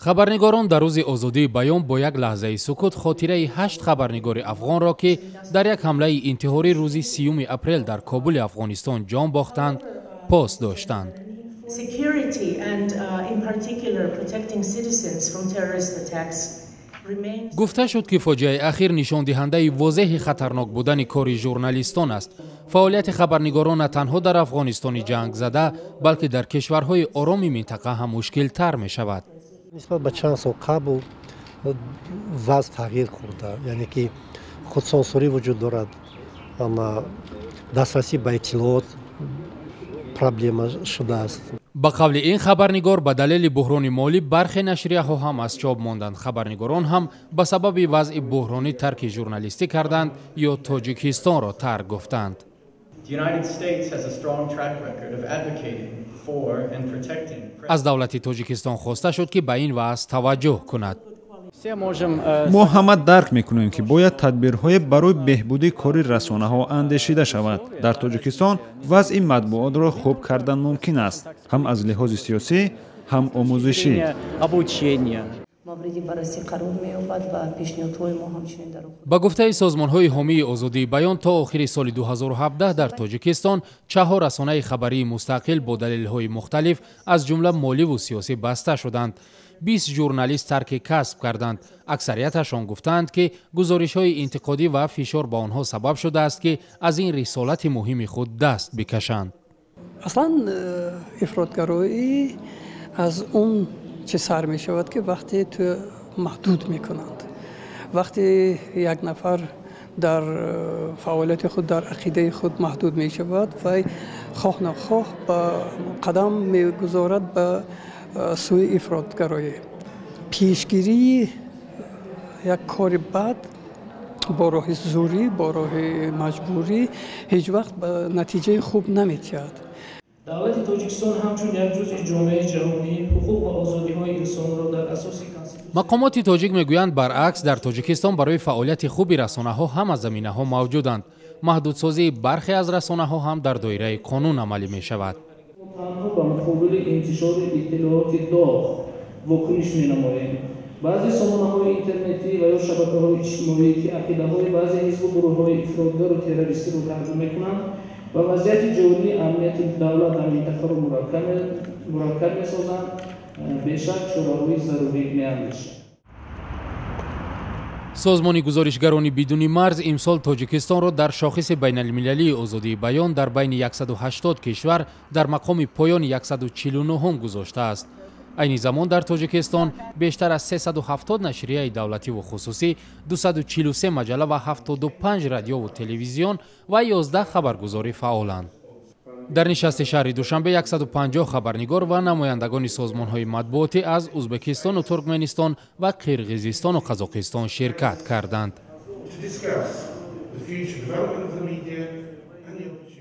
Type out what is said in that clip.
Хабарнигорон дар рӯзи озодии баён бо як лаҳзаи сукут хотираи ҳашт хабарнигори афғонро, ки дар як ҳамлаи интиҳорӣ рӯзи 30-уми апрел дар Кобули Афғонистон ҷон бохтанд, пос доштанд. Security and, in particular, protecting citizens from terrorist attacks remains. Гуфта шуд, ки фоҷиаи ахир нишондиҳандаи возеҳи хатарнок будани кори журналистон аст. Фаъолияти хабарнигорон на танҳо дар Афғонистони ҷангзада, балки дар кишварҳои ороми минтақа ҳам мушкилтар мешавад. Нисбат ба чанд сол қабл вазъ тағйир хӯрда, яъне ки худсонсурӣ вуҷуд дорад, ама дастрасӣ ба иттилоот проблема шудааст. Ба қавли ин хабарнигор, ба далели буҳрони молӣ бархе нашрияҳо ҳам аз чоп монданд. Хабарнигорон ҳам ба сабаби вазъи буҳронӣ тарки журналистӣ карданд ё Тоҷикистонро тарк гуфтанд. The United States has a strong track record of advocating for and protecting Аз давлати Тоҷикистон хоста шуд, ки ба ин вазъ таваҷҷӯҳ кунад. Мо ҳама дарк мекунем, ки бояд тадбирҳое барои беҳбуди кори расонаҳо андешида шавад. Дар Тоҷикистон вазъи матбуотро хуб кардан мумкин аст, ҳам аз лиҳози сиёсӣ, ҳам омӯзишӣ. Мавриди баррасӣ қарор меёбад ва пешниҳодҳои мо ҳамчунин дар Ба гуфтаи созмонҳои ҳомии озодии баён, то охири соли 2017 дар Тоҷикистон чаҳор расонаи хабарии мустақил бо далелҳои мухталиф, аз ҷумла моливу сиёсӣ, баста шуданд. 20 журналист тарки касб карданд. Аксарияташон гуфтаанд, ки гузоришҳои интиқодӣ ва фишор ба онҳо сабаб шудааст, ки аз ин рисолати муҳими худ даст бикашанд. Аслан ифротгароӣ аз он чӣ сар мешавад, ки вақте ту маҳдуд мекунанд, вақте як нафар дар фаъолияти худ, дар ақидаи худ маҳдуд мешавад, вай хоҳ нахоҳ ба қадам мегузорад ба сӯи ифротгароӣ. Пешгирии як кори бад бо роҳи зӯрӣ, бо роҳи маҷбурӣ ҳеҷ вақт ба натиҷаи хуб наметиҳад. Давлати Тоҷикистон ҳамчун як ҷузъи ҷомеаи ҷаҳонӣ ҳуқуқ ва озодиҳои инсонро дар асоси Конститутсия Мақомоти тоҷик мегӯянд, баръакс, дар Тоҷикистон барои фаъолияти хуби расонаҳо ҳама заминаҳо мавҷуданд. Маҳдудсозии бархе аз расонаҳо ҳам дар доираи қонун амалӣ мешавад. Танҳо ба муқобили интишори иттилооти доғ вокуниш менамоем. Баъзе сомонаҳои интернетӣ ва ё шабакаҳои иҷтимоӣ, ки ақидаҳои баъзе ҳизбу гурӯҳҳои ифротгару террористиро тарҷума мекунанд ва вазъияти ҷории амнияти давлат дар минтақаро мураккаб месозанд, бешак чораҳои зарурӣ меандешад. Созмони гузоришгарони бидуни марз имсол Тоҷикистонро дар шохиси байналмилалии озодии баён дар байни 180 кишвар дар мақоми поёни 149-ум гузоштааст. Айни замон дар Тоҷикистон бештар аз 370 нашрияи давлативу хусусӣ, 243 маҷалла ва 75 радиову телевизион ва 11 хабаргузорӣ фаъоланд. Дар нишасти шаҳри Душанбе 150 хабарнигор ва намояндагони созмонҳои матбуотӣ аз Ӯзбекистону Туркменистон ва Қирғизистону Қазоқистон ширкат карданд. To discuss the future development of the media and the opportunity